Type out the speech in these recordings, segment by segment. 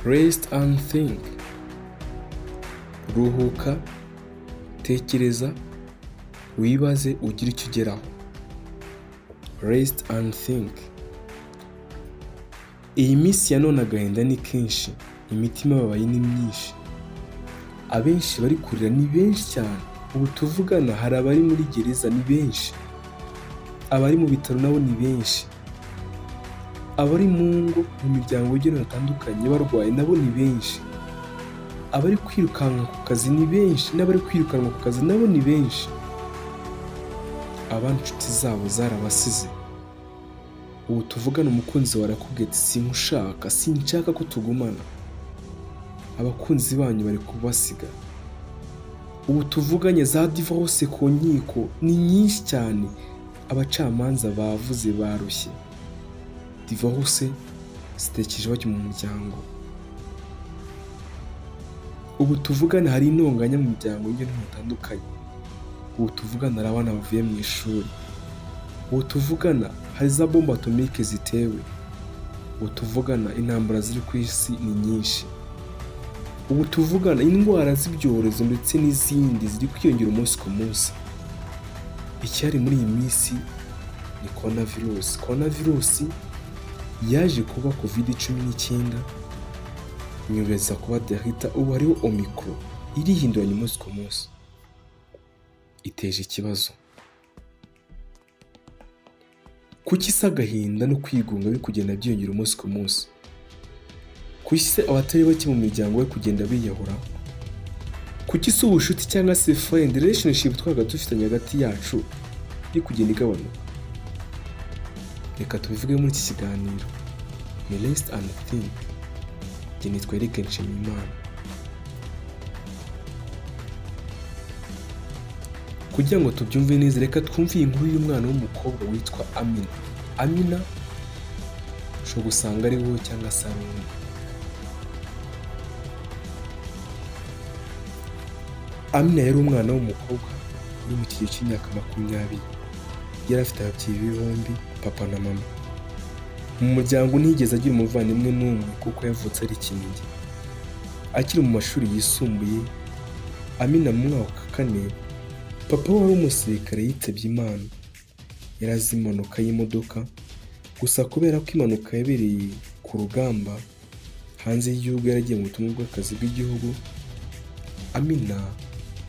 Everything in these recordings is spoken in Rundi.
Rest and think. Ruhuka, tekereza, wibaze ugire icyo ugeraho. Rest and think. Iyi minsi ya none agahinda ni kenshi, imitima ibabaye ni myinshi. Abenshi bari kurira ni benshi cyane. Ubu tuvugana hari abari muri gereza ni benshi. Abari mu bitaro nabo ni benshi. Abari mu ngo, mu miryango y'ibintu batandukanye barwaye nabo ni benshi. Abari kwirukanka ku kazi ni benshi, n'abari kwirukanwa ku kazi nabo ni benshi. Abanshuti zabo zarabasize. Ubu tuvugana umukunzi wawe arakubwira ati sinkushaka, sinshaka ko tugumana. Abakunzi banyu bari kubasiga. Ubu tuvuganye za divorce ku nkiko ni nyinshi cyane. Abacamanza bavuze barushye. Divorce zitekereje bajya mu muryango. Ubu tuvugana hari intonganya mu miryango y'ibintu bitandukanye. Ubu tuvugana hari abana bavuye mu ishuri. Ubu tuvugana hari za bombe atomike zitewe. Ubu tuvugana intambara ziri ku isi ni nyinshi. Ubu tuvugana indwara z'ibyorezo ndetse n'izindi ziri kwiyongera umunsi ku munsi. Icyari muri iyi minsi ni coronavirus. Coronavirus yaje kuba COVID-19, nyuma iza kuba Delta, ubu hariho Omicron irihinduranya umunsi ku munsi. Iteje ikibazo. Kuki se agahinda no kwigunga biri kugenda byiyongera umunsi ku munsi? Kuki se abatari bake mu miryango bari kugenda biyahura? Kuki se ubucuti cyangwa se friend relationship twabaga dufitanye hagati yacu iri kugenda igabanuka? Reka tubivuge muri iki kiganiro. Ni Rest and Think. Njye nitwa Eric Nshimiyimana. Kugira ngo tubyumve neza, reka twumve iyi nkuru y'umwana w'umukobwa witwa Amina. Amina ushobora gusanga ari wowe cyangwa se ari undi. Amina yari umwana w'umukobwa uri mu kigero cy'imyaka 20. Yari afite ababyeyi be bombi, papa na mama. Mu muryango ntiyigeze agira umuvandimwe n'umwe kuko yavutse ari ikinege. Akiri mu mashuri yisumbuye, Amina mu mwaka wa 4, papa we wari umusirikare yitabye Imana. Yari azi impanuka y'imodoka, gusa kubera ko impanuka yabereye ku rugamba hanze y'igihugu yaragiye mu butumwa bw'akazi bw'igihugu, Amina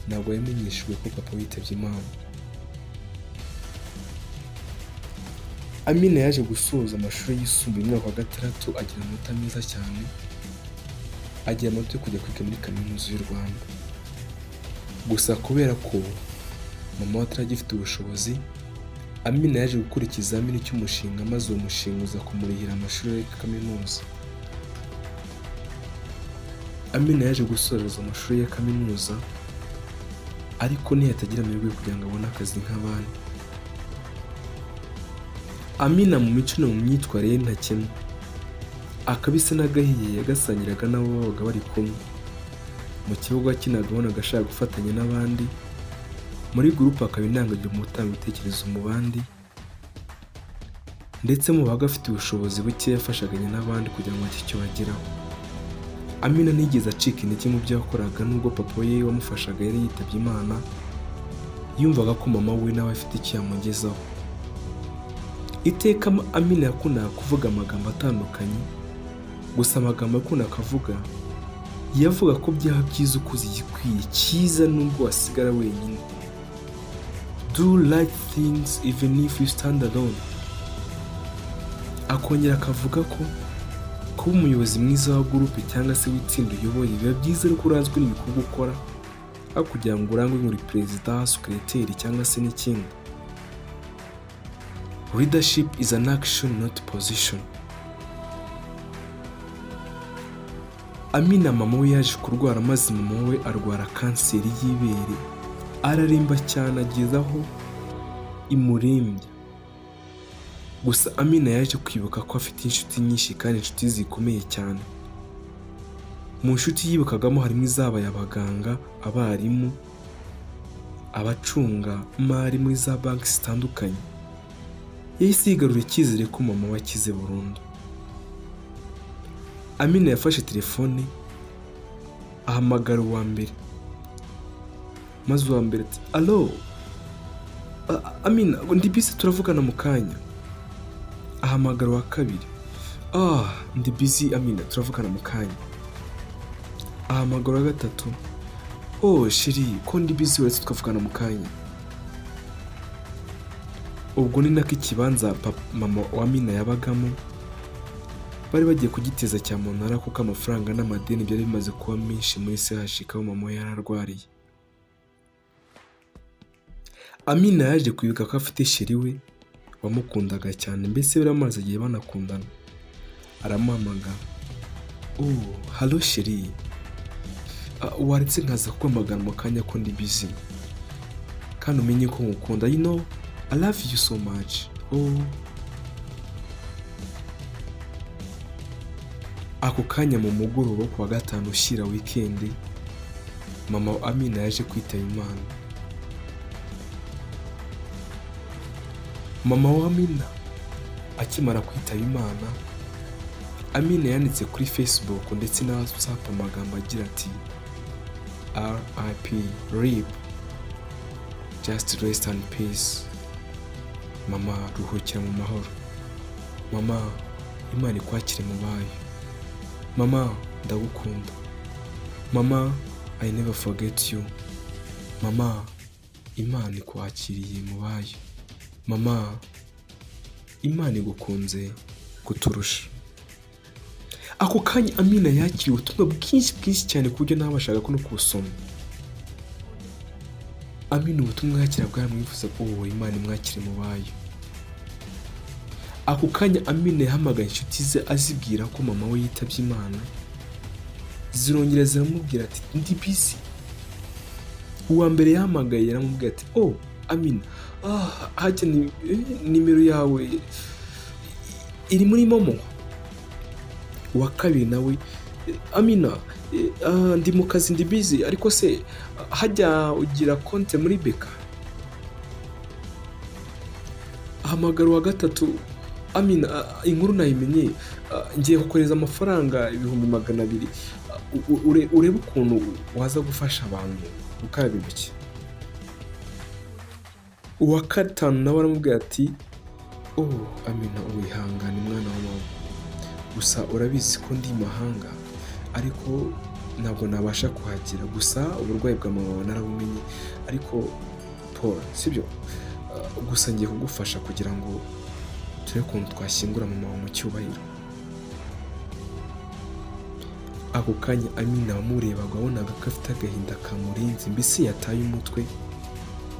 ntabwo yamenyeshejwe ko papa yitabye Imana. Amina yaje gusoza amashuri yisumbuye mu mwaka wa 6, agira amanota meza cyane, agira amanota yo kujya kwiga muri kaminuza y'u Rwanda. Gusa kubera ko mama we ataragifite ubushobozi, Amina yaje gukora ikizamini cy'umushinga maze uwo mushinga uza kumurihira amashuri ya kaminuza. Amina yaje gusoza amashuri ya kaminuza, ariko ntiyatagira amahirwe yo kugira ngo abone akazi nk'abandi. Amina mu mico no mu myitwarire ye ntakemwa. Akabisi n'agahiye yagasangiraga n'abo babaga bari kumwe. Mu kibuga akinaga wabonaga ashaka gufatanya n'abandi, muri gurupe akaba intangarugero mu gutanga ibitekerezo mu bandi, ndetse mu babaga afite ubushobozi buke yafashaganya n'abandi kugira ngo bagire icyo bageraho. Amina ntiyigeze acika intege mu byo yakoraga nubwo papa we wamufashaga yari yitabye Imana, yumvaga ko mama we nawe afite icyo yamugezaho. Iteka Amina yakundaga kuvuga amagambo atandukanye, gusa amagambo yakundaga kuvuga yavuga ko byaba byiza ukoze igikwiye cyiza nubwo wasigara wenyine. Do right things even if you stand alone. Akongera akavuga ko kuba umuyobozi mwiza wa gurupe cyangwa se w'itsinda uyoboye biba byiza ariko uranzwe n'ibikorwa ukora, aho kugira ngo urangwe muri perezida, secretary cyangwa se n'ikindi. Leadership is an action not position. Amina mama we yaje kurwara maze mama we arwara kanseri y'ibere, araremba cyane ageza aho imurembya. Gusa Amina yaje kwibuka ko afite inshuti nyinshi kandi inshuti zikomeye cyane. Mu nshuti yibukagamo harimo izabaye abaganga, abarimu, abacunga mari muri za banki zitandukanye. Yahise yigarura icyizere ko mama we akize burundu. Amina yafashe telefone ahamagara uwa mbere, maze uwa mbere ati alo Amina, ndi busy turavugana mu kanya. Ahamagara uwa kabiri, ndi busy Amina turavugana mu kanya. Ahamagara uwa gatatu, oh chérie ko ndi busy uretse tukavugana mu kanya. Ubwo ni nako ikibanza mama wa Amina yabagamo bari bagiye kugiteza cyamunara, kuko amafaranga n'amadeni byari bimaze kuba menshi muri CHK aho mama we yararwariye. Amina yaje kwibuka ko afite chérie we wamukundaga cyane, mbese biramaze igihe banakundana. Aramuhamagara, oh hallo chérie, waretse nkaza kuguhamagara mu kanya ko ndi busy, kandi umenye ko ngukunda, you know I love you so much. Oh. Ako kanya mu mugoroba ku wa gatanu ushyira weekend, mama Amina yaje kwitaba Imana. Mama wa Amina akimara kwitaba Imana, Amina yanditse kuri Facebook ndetse na WhatsApp amagambo agira ati RIP, RIP, just rest in peace. Mama ruhukira mu mahoro, mama Imana ikwakire mu bayo, mama ndagukunda, mama I never forget you, mama Imana ikwakiriye mu bayo, mama Imana igukunze kuturusha. Ako kanya Amina yakiriye ubutumwa bwinshi bwinshi cyane ku buryo ntabashaga no kubusoma. Amina ubutumwa yakira bwaramwifuza ko uwo Imana imwakire mu bayo. Ako kanya Amina yahamagaye inshuti ze azibwira ko mama we yitabye Imana, zirongera ziramubwira ati ndi busy. Uwa mbere yahamagaye yaramubwira ati oh Amina, hajya nimero yawe iri muri momo. Uwa kabiri nawe, Amina ndi mu kazi ndi busy, ariko se hajya ugira konte muri beka. Ahamagara uwa gatatu, Amina inkuru nayimenye, ngiye kukohereza amafaranga 200,000, urebe ukuntu waza gufasha abantu gukaraba intoki. Uwa gatanu nawe aramubwira ati oh Amina wihangane mwana wa mama, gusa urabizi ko ndi mahanga ariko ntabwo nabasha kuhagera, gusa uburwayi bwa mama narabumenye, ariko Paul sibyo, gusa ngiye kugufasha kugira ngo turebe ukuntu twashyingura mama mu cyubahiro. Ako kanya Amina wamurebaga wabonaga ko afite agahinda kamurenze, mbese yataye umutwe,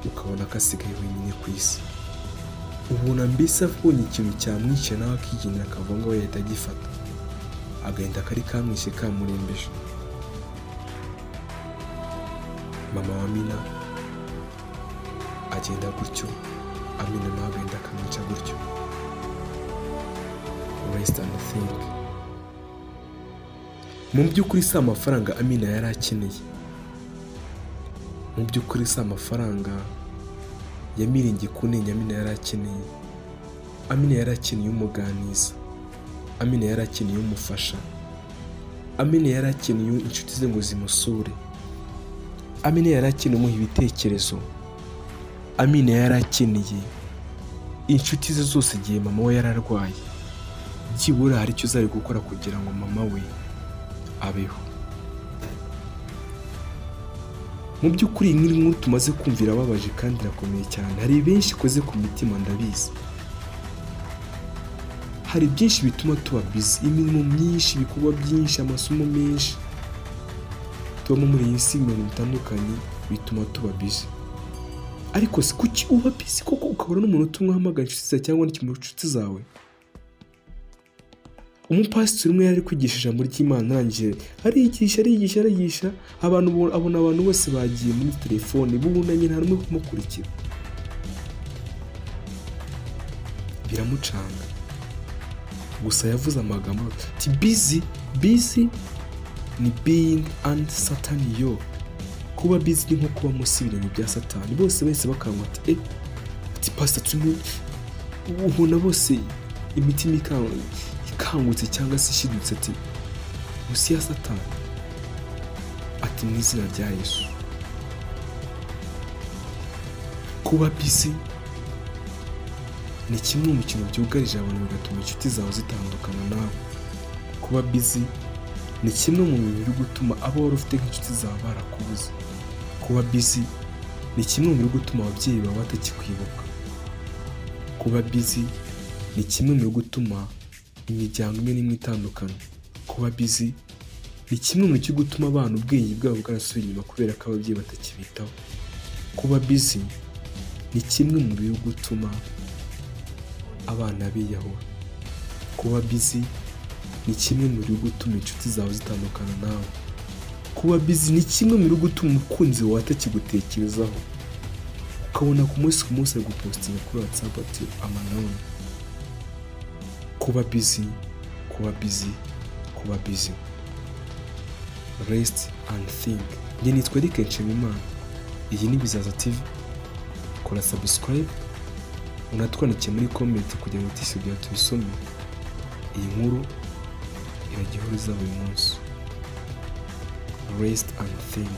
ukabona ko asigaye wenyine ku isi. Ubona mbese abonye ikintu cyamwishe nawe akigendera akavuga ngo yahita agifata. Agahinda kari kamwishe kamurembeje. Mama wa Amina agenda gutyo, Amina nawe agahinda kamwica gutyo. Rest and think. Mu by'ukuri si amafaranga Amina yari akeneye, mu by'ukuri si amafaranga ya mirenge kunenya Amina yari akeneye. Amina yari akeneye umuganiza, Amina yari akeneye umufasha, Amina yari akeneye inshuti ze ngo zimusure, Amina yari akeneye umuha ibitekerezo, Amina yari akeneye inshuti ze zose igihe mama we yararwaye, byibura hari icyo zari gukora kugira ngo mama we abeho. Mu by'ukuri iyi nkuru tumaze kumvira ababaje kandi irakomeye cyane, hari benshi ikoze ku mitima ndabizi. Hari byinshi bituma tuba busy, imirimo myinshi, ibikorwa byinshi, amasomo menshi tubamo muri iyi si, ibintu bitandukanye bituma tuba busy. Ariko si kuki uba busy koko ukabura n'umuntu umwe uhamagara inshuti zawe cyangwa n'ikintu inshuti zawe? Umupasiteri umwe yari kwigisha ijambo ry'Imana arangije arigisha arigisha arigisha, abantu abona abantu bose bagiye muri telefone bunanye nta rumwe kumukurikira, biramucanga. Gusa yavuze amagambo ati busy, busy ni being and Satan yoke. Kuba busy ni nko kuba munsi y'ibirenge bya Satani. Bose bese bakangwa ati ati pastor turimo, ubona bose imitima ikangutse cyangwa se ishidutse ati Munsi ya Satani. Ati mu izina rya Yesu. Kuba busy ni kimwe mu kintu byugarije abantu, bigatuma inshuti zawe zitandukana nawe. Kuba busy ni kimwe mu bintu biri gutuma abo wari ufite nk'inshuti zawe barakubuze. Kuba busy ni kimwe mu biri gutuma ababyeyi bawe batakikwibuka. Kuba busy ni kimwe mu biri gutuma imiryango imwe n'imwe itandukana. Kuba busy ni kimwe mu kiri gutuma abana ubwenge bwabo bwarasubiye inyuma kubera ko ababyeyi batakibitaho. Kuba busy ni kimwe mu biri gutuma abana biyahura. Kuba busy ni kimwe mu biri gutuma inshuti zawe zitandukana nawe. Kuba busy ni kimwe mu biri gutuma umukunzi wawe atakigutekerezaho, ukabona ku munsi ku munsi ari gupostinga kuri WhatsApp ati amanone. Kuba busy, kuba busy, kuba busy. Rest and think. Njye nitwa Eric Nshimiyimana, iyi ni Bizaza TV. Kora subscribe, unatwandikiye muri comment kugira ngo ibitekerezo tubisome. Iyi nkuru irajya ihora iza buri munsi. Rest and think.